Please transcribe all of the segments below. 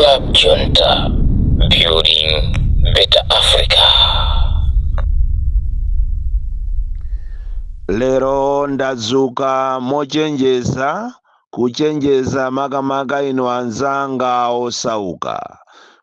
Club Junta, building better Africa. Lero ndadzuka mochenjeza, kuchenjeza makamaka inu anzanga osauka,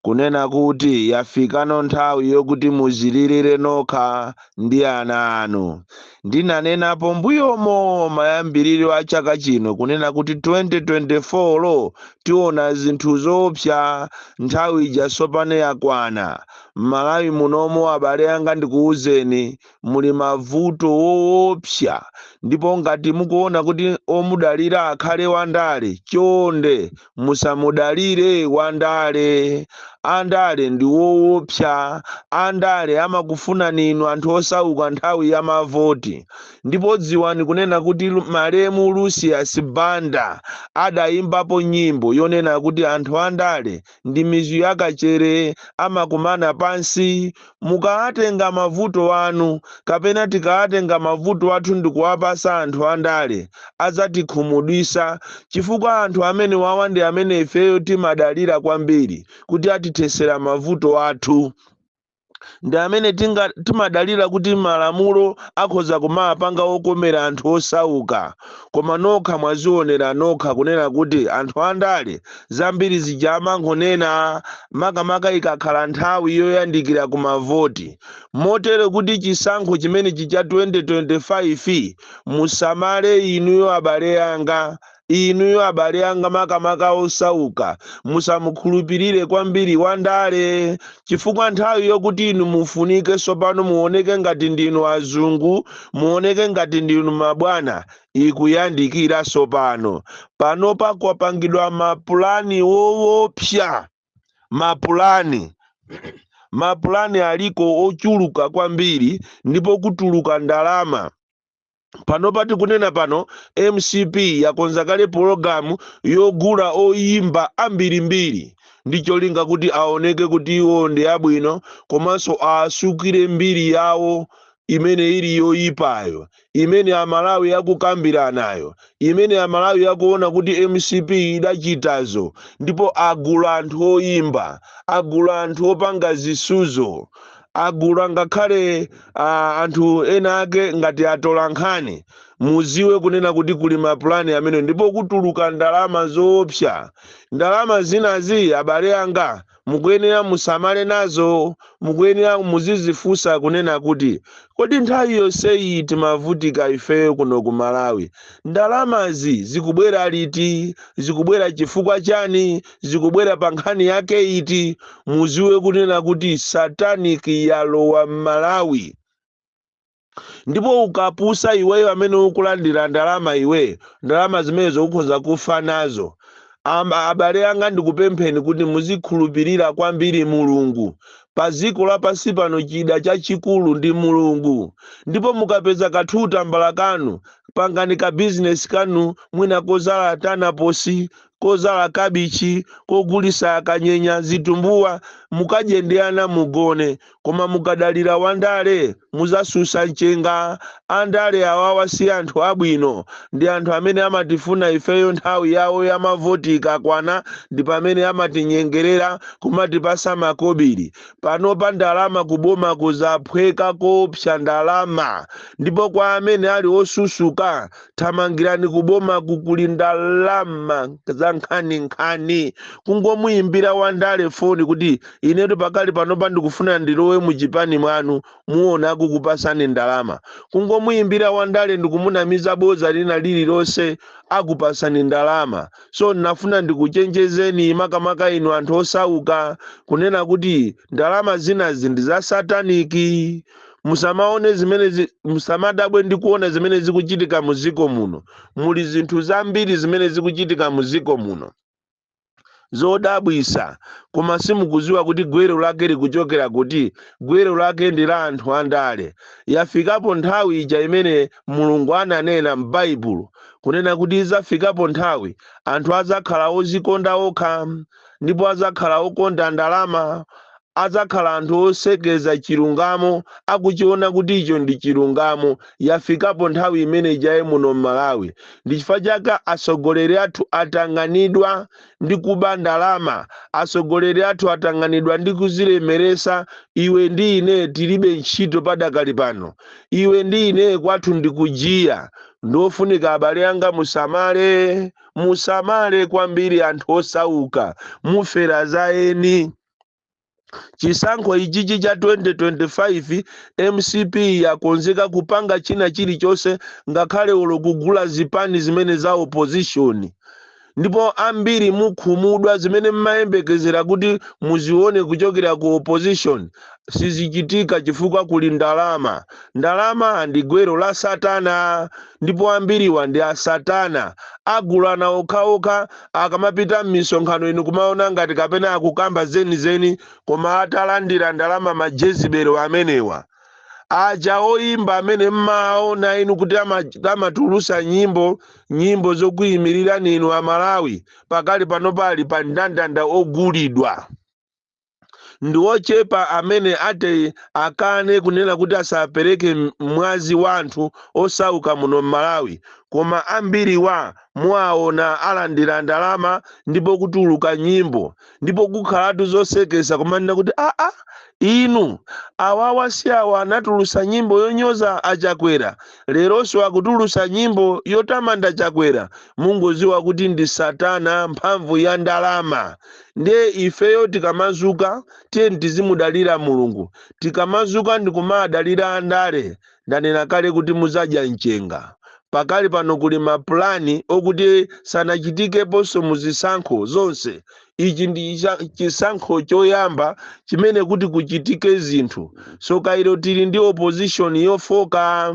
kunena kuti yafikano nthawi yokuti muzilirire nokha ndi ana anu. Ndinanenapo mbuyomo mayambiriro a chaka chino kunena kuti 2024 lo tiona zinthu zoopsa, nthawi ija tsopano yakwana. M'Malawi munomo, abale anga, ndikuwuzeni, muli mavuto woopsa, ndipo ngati mukuona kuti omudalira akhale wandale, chonde musamudalire wandale. Andale ndi woopsa. Andale amakufunani inu anthu osauka nthawi ya mavoti. Ndipo dziwani kunena kuti malemu Lucius Banda adayimbapo nyimbo yonena kuti anthu andale ndi mizu yakachere, amakumana pansi. Mukawatenga mavuto anu, kapena tikawatenga mavuto athu ndikuwapasa anthu andale, adzatikhumudwisa, chifukwa anthu amene wawa ndi amene ifeyo timadalira kwambiri kuti atithesera mavuto athu, ndi amene timadalira kuti malamulo akhoza kumapanga okomera anthu osauka. Koma nokha mwazionera nokha kunena kuti anthu andale zambiri zija amangonena, makamaka ikakhala nthawi yoyandikira kumavoti. Motere kuti chisankho chimenechi cha 2025, musamale inuyo abale anga, inuyo abale anga makamaka osauka, musamukhulupirire kwambiri wandale, chifukwa nthawi yokuti inu mufunike tsopano muoneke ngati ndinu azungu, muoneke ngati ndinu mabwana, ikuyandikira tsopano. Panopa kwapangidwa mapulani woopsa, mapulani aliko ochuluka kwambiri, ndipo kutuluka ndalama. Panopa tikunena pano, MCP yakonza kale pologalamu yogula oyimba ambirimbiri ndi cholinga kuti aoneke kuti iwo ndi abwino, komanso asukire mbiri yawo imene ili yoyipayo, imene Amalawi akukambiranayo, imene Amalawi akuona kuti MCP idachitazo. Ndipo agula anthu oyimba, agula anthu opanga zisuzo, agula ngakhale anthu ena ake ngati atola nkhani. Muziwe kunena kuti kuli mapulani amene, ndipo kutuluka ndalama zoopsa. Ndalama zinazi, abale anga, mukuyenera musamale nazo. Mukuyenera muzizifunsa kunena kuti, kodi nthawi yonseyi timavutika ifeyo kuno ku Malawi, ndalamazi zikubwera liti? Zikubwera chifukwa chani? Zikubwera pa nkhani yake iti? Muziwe kunena kuti satanic yalowa m'Malawi. Ndipo ukapusa iweyo amene ukulandira ndalama, iwe ndalama zimenezo ukhoza kufa nazo. Abale anga, ndikupempheni kuti muzikhulupirira kwambiri Mulungu. Pa dziko lapansi pano chida chachikulu ndi Mulungu. Ndipo mukapeza kathuta mbala kanu, pangani ka bizinesi kanu, mwina kozala tanaposi, kozala kabichi, kogulisa kanyenya, zitumbuwa, mukadye ndi ana mugone. Koma mukadalira wandale, muzasusa mchenga. Andale awawa si anthu abwino, ndi anthu amene amatifuna ifeyo nthawi yawo yamavoti ikakwana, ndi pamene amatinyengerera kumatipasa makobiri. Panopa ndalama kuboma kuzaphweka koopsa, ndalama. Ndipo kwa amene ali osusuka, thamangirani kuboma, kukuli ndalama za nkhaninkhani. Kungomuyimbira wandale foni kuti, "Inetu pakali panopa ndikufuna ndilowe muchipani mwanu," muona akukupasani ndalama. Kungomuyimbira wandale ndikumunamiza boza lina lililonse, akupasani ndalama. So nafuna ndikuchenjezeni, makamaka inu anthu osauka, kunena kuti ndalama zinazi ndi za satanic. Musamaone zimene musamadabwe ndi kuona zimene zikuchitika muziko muno. Muli zinthu zambiri zimene zikuchitika muziko muno zodabwisa, koma simukuziwa kuti gwero lake likuchokera kuti. Gwero lake ndi la anthu andale. Yafikapo nthawi ija imene Mulungu ananena m'Baibulo kunena kuti izafikapo nthawi anthu adzakhala ozikonda okha, ndipo adzakhala okonda ndalama, adzakhala anthu osekeza chilungamo, akuchiona kuti icho ndi chilungamo. Yafikapo nthawi imene ijaye muno m'Malawi. Ndi chifukwa chake atsogoleri athu atang'anidwa ndi kuba ndalama. Atsogoleri athu atang'anidwa ndi kuzilemeresa. Iwe ndi ine tilibe ntchito padakali pano. Iwe ndi ine kwathu ndikujiya. Ndofunika, abale anga, musamale, musamale kwambiri. Anthu osauka mufera za eni. Chisankho ichichi cha 2025, MCP yakonzeka kupanga china chilichonse, ngakhale ulo kugula zipani zimene za opposition. Ndipo ambiri mukhumudwa. Zimene mmayembekezera kuti muzione kuchokera ku opposition sizichitika, chifukwa kuli ndalama. Ndalama ndi gwero la satana, ndipo ambiriwa ndi asatana, agulana okhaokha. Akamapita m'misonkhano, inu kumaona ngati kapena akukamba zenizeni, koma atalandira ndalama, majezibelo amenewa aja oyimba amene mmaona inu kuti amatulusa nyimbo, nyimbo zokuyimirirani inu Amalawi, pakali pano pali pa ndandanda ogulidwa. Ndi ochepa amene ati akane kunena kuti asapereke mwazi wa anthu osauka muno m'Malawi, koma ambiriwa muwaona alandira ndalama ndipo kutuluka nyimbo, ndipo kukhalatu zosekesa kumanena kuti, "Aa, inu awawa si awa anatulusa nyimbo yonyoza Achakwera, leronso akutulusa nyimbo yotamanda Chakwera?" Mungoziwa kuti ndi satana, mphamvu ya ndalama. Ndiye ifeyo tikamazuka, tiye tizimudalira Mulungu. Tikamazuka ndikumadalira andale, ndanena kale kuti muzadya mchenga. Pakali pano kuli mapulani okuti sanachitikeponso muzisankho zonse. Ichi ndi chisankho choyamba chimene kuti kuchitike zinthu. So kairo tili ndi opposition yofoka.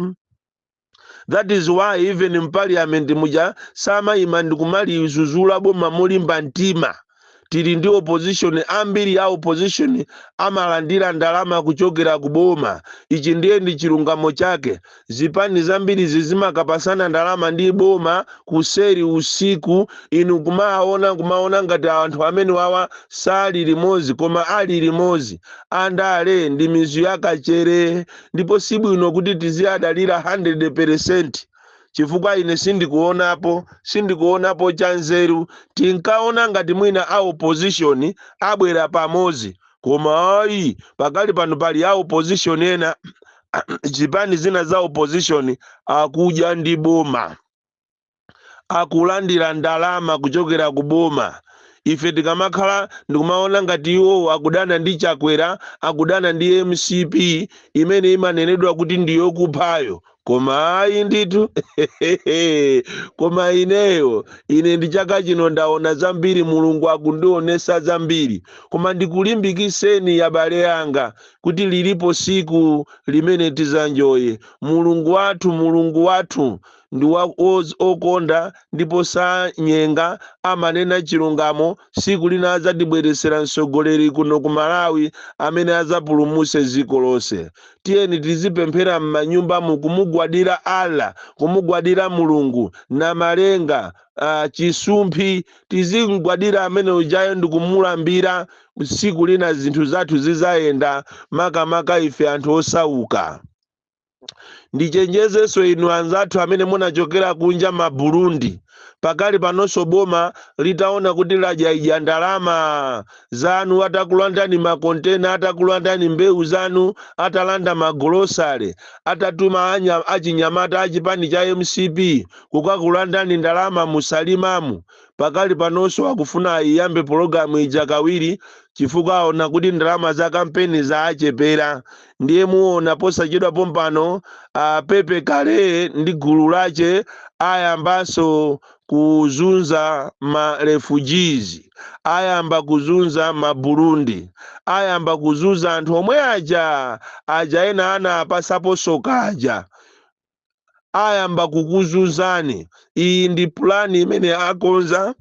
That is why even in parliament muja samayima ndikumalizuzula boma molimba mtima. Tili ndi opposition, ambiri ya opposition amalandira ndalama kuchokera ku boma. Ichi ndiye ndi chilungamo chake. Zipani zambiri zizimakapasana ndalama ndi boma kuseri usiku. Inu kumaona, kumaona ngati anthu amene wawa sali limodzi, koma ali limodzi. Andale ndi mizu yakachere, ndipo sibwino kuti tiziyadalira 100%, chifukwa ine sindikuonapo chanzeru. Tinkaona ngati mwina a opposition abwera pamodzi, koma ayi. Pakali pano pali a opposition ena, zipani zina za opposition akudya ndi boma, akulandira ndalama kuchokera ku boma. Ife tikamakhala ndikumaona ngati iwo akudana ndi Chakwera, akudana ndi MCP imene imanenedwa kuti ndiyokuphayo, koma ayi ndithu. Koma ineyo, ine ndi chaka chino ndaona zambiri, Mulungu akundionesa zambiri. Koma ndikulimbikiseni, abale anga, kuti lilipo siku limene tizanjoye. Mulungu wathu, Mulungu wathu ndi okonda ndipo sanyenga, amanena chilungamo. Siku lina adzatibweresera mtsogoleri kuno ku Malawi amene adzapulumutse dziko lonse. Tiyeni tizipemphera m'manyumbamu, kumugwadira Allah, kumugwadira Mulungu na malenga, chisumphi. Tizimugwadira amene ujayo ndi kumulambira. Tsiku lina zinthu zathu zizayenda, makamaka ife anthu osauka. Ndichenjezenso inu anzathu amene munachokera kunja, ma Burundi. Pakali panonso boma litaona kuti ladyaidya ndalama zanu, atakulandani makontena, atakulandani mbewu zanu, atalanda magolosale, atatuma achinyamata achipani cha MCP kukakulandani ndalama musalimamu, pakali panonso akufuna ayiyambe pologalamu ija kawiri, chifukwa aona kuti ndalama za kampeni zaachepera. Ndiye muona posachedwa pompano Pepe Kale ndi gulu lache ayambanso kuzunza ma refugees, ayamba kuzunza ma Burundi, ayamba kuzunza anthu omwe aja aja ena ana apasapo soka aja, ayamba kukuzunzani. Iyi ndi pulani imene akonza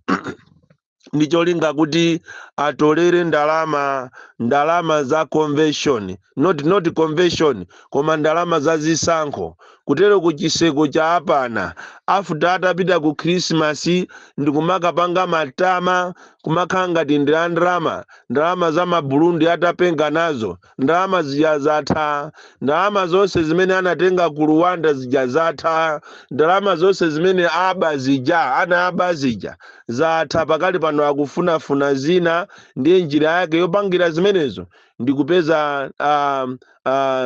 ndi cholinga kuti atolere ndalama, ndalama za convention, not convention, koma ndalama za zisankho. Kutero kuchiseko cha apana afuta atapita ku Khrisimasi ndikumakapanga matama, kumakhala ngati ndi a ndalama, ndalama za Maburundi atapenga nazo. Ndalama zija zatha. Ndalama zonse zimene anatenga ku Rwanda zija zatha. Ndalama zonse zimene aba zija, ana aba zija zatha. Pakali pano akufunafuna zina. Ndiye njira yake yopangira zimenezo ndikupeza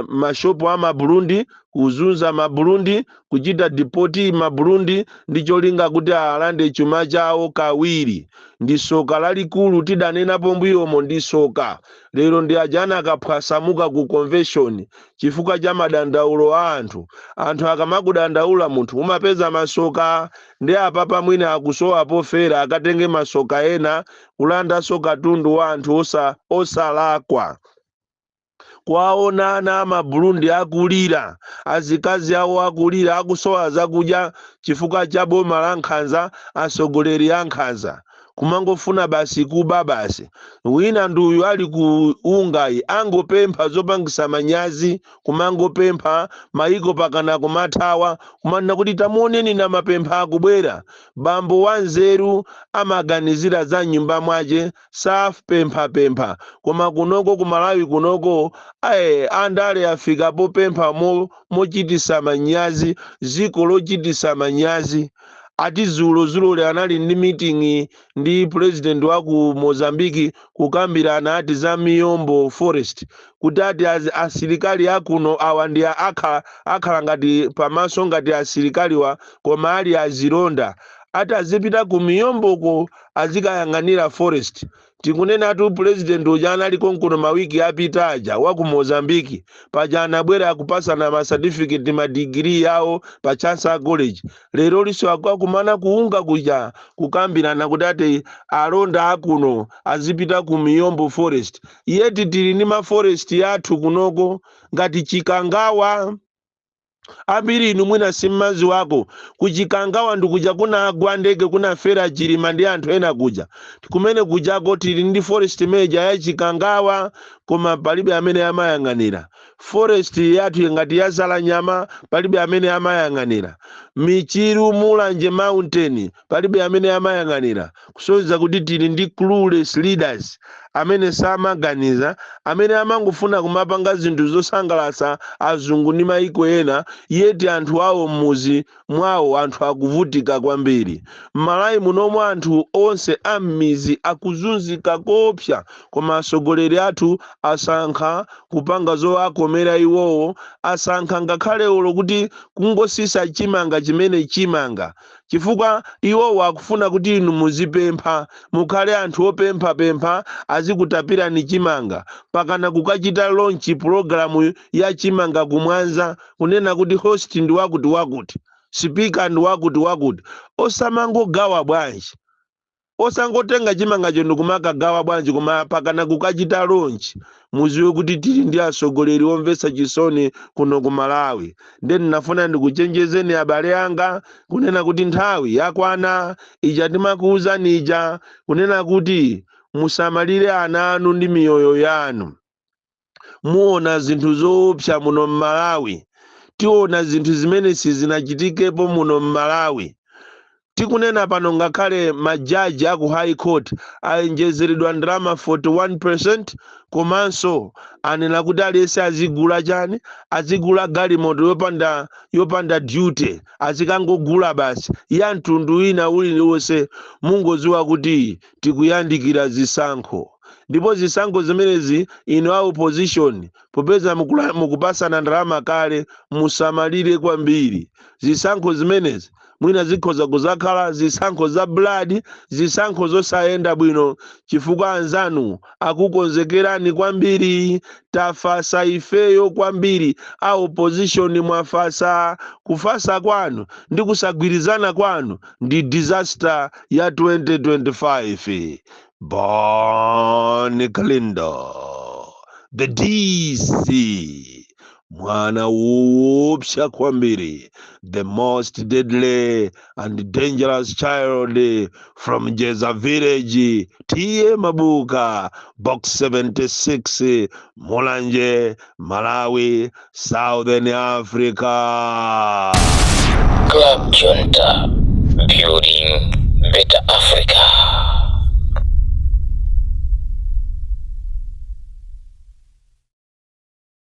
mashopu a Maburundi, kuzunza Maburundi, kuchita deport Maburundi ndi cholinga kuti alande chuma chawo kawiri. Ndi soka lalikulu, tidanenapo mbuyomo, ndi soka. Lero ndi aja anakaphwasamuka ku convention chifukwa cha madandaulo a anthu. Anthu akamakudandaula, munthu umapeza masoka. Ndi apapa mwina akusowa pofera, akatenge masoka ena kulandanso katundu wa anthu osalakwa. Kwaona ana Amaburundi akulira, azikazi awo akulira, akusowa zakudya chifukwa cha boma la nkhanza, atsogoleri a nkhanza, kumangofuna basi kuba basi. Wina nduyu ali ku ungayi, angopempha zopangisa manyazi, kumangopempha maiko pakana kumathawa, kumanena kuti tamuoneni na mapempha akubwera. Bambo wanzeru amaganizira za nyumba mwace, sapemphapempha. Koma kunoko ku Malawi kunoko, aye, andale afika popempha mochitisa manyazi, ziko lochitisa manyazi. Ati zulozulole anali ndi meeting ndi president wa ku Mozambiki kukambirana ati za Miombo Forest, kuti ati asilikali akuno awa ndi akhala ngati pamaso ngati asilikaliwa, koma ali azilonda, ati azipita ku Miomboko azikayang'anira forest. Tikunenatu president uja anali konkuno mawiki apita aja wa ku Mozambiki, paja anabwera akupasana ma certificate, madigiri yawo pa Chancellor College. Lero liso akakumana kuunga kuja kukambirana kuti ati alonda akuno azipita ku Miombo Forest, yeti tili ndi ma forest yathu kunoko ngati Chikangawa. Ambiri inu mwina simmazi wako, kuChikangawa ndikuja kunagwa ndege, kunafera Chilima ndi anthu ena kuja. Kumene kujako tili ndi forest major ya Chikangawa, koma palibe amene amayang'anira forest yathu ngati yazala nyama, palibe amene amayang'anira Michiru, Mulanje Mountain, palibe amene amayang'anira. Kusonyeza kuti tili ndi clueless leaders amene samaganiza, amene amangofuna kumapanga zinthu zosangalatsa azungu ndi maiko ena, yeti anthu awo m'muzi mwawo anthu akuvutika kwambiri. M'Malawi munomwe anthu onse a m'mizi akuzunzika kopsa, koma atsogoleri athu asankha kupanga zowakomera iwowo. Asankha ngakhale olo kuti kungosisa chimanga chimene chimanga, chifukwa iwowo akufuna kuti inu muzipempha, mukhale anthu opemphapempha, azikutapirani chimanga, pakana kukachita launch program ya chimanga kumwanza, kunena kuti host ndi wakuti wakuti, speaker ndi wakuti wakuti. Osamangogawa bwanji? Osangotenga chimangacho ndikumakagawa bwanji? Koma pakana kukachita launch. Muziwe kuti tili ndi atsogoleri omvetsa chisoni kuno ku Malawi. Ndiye ndinafuna ndikuchenjezeni abale anga kunena kuti nthawi yakwana ija ndimakuwuzani ija, kunena kuti musamalire ana anu ndi miyoyo yanu. Muona zinthu zoopsa muno m'Malawi. Tiona zinthu zimene sizinachitikepo muno m'Malawi. Tikunena pano, ngakhale majaji aku High Court ayenjezeredwa ndalama 41%, komanso anena kuti aliyense azigula chani, azigula galimoto yopanda duty, azikangogula basi ya mtundu wina uliwonse. Mungoziwa kuti tikuyandikira zisankho, ndipo zisankho zimenezi, inu a opposition, popeza mukupasana ndalama kale, musamalire kwambiri. Zisankho zimenezi mwina zikhoza kuzakhala zisankho za blood, zisankho zosayenda bwino, chifukwa anzanu akukonzekerani kwambiri. Tafasa ifeyo kwambiri, a opposition mwafasa. Kufasa kwanu ndi kusagwirizana kwanu ndi disaster ya 2025. Bon Kalindo, the DC. Mwana woopsa kwambiri, the most deadly and dangerous child from Jeza village, T/A Mabuka, Box 76, Mulanje, Malawi, Southern Africa. Club Junta, building better Africa.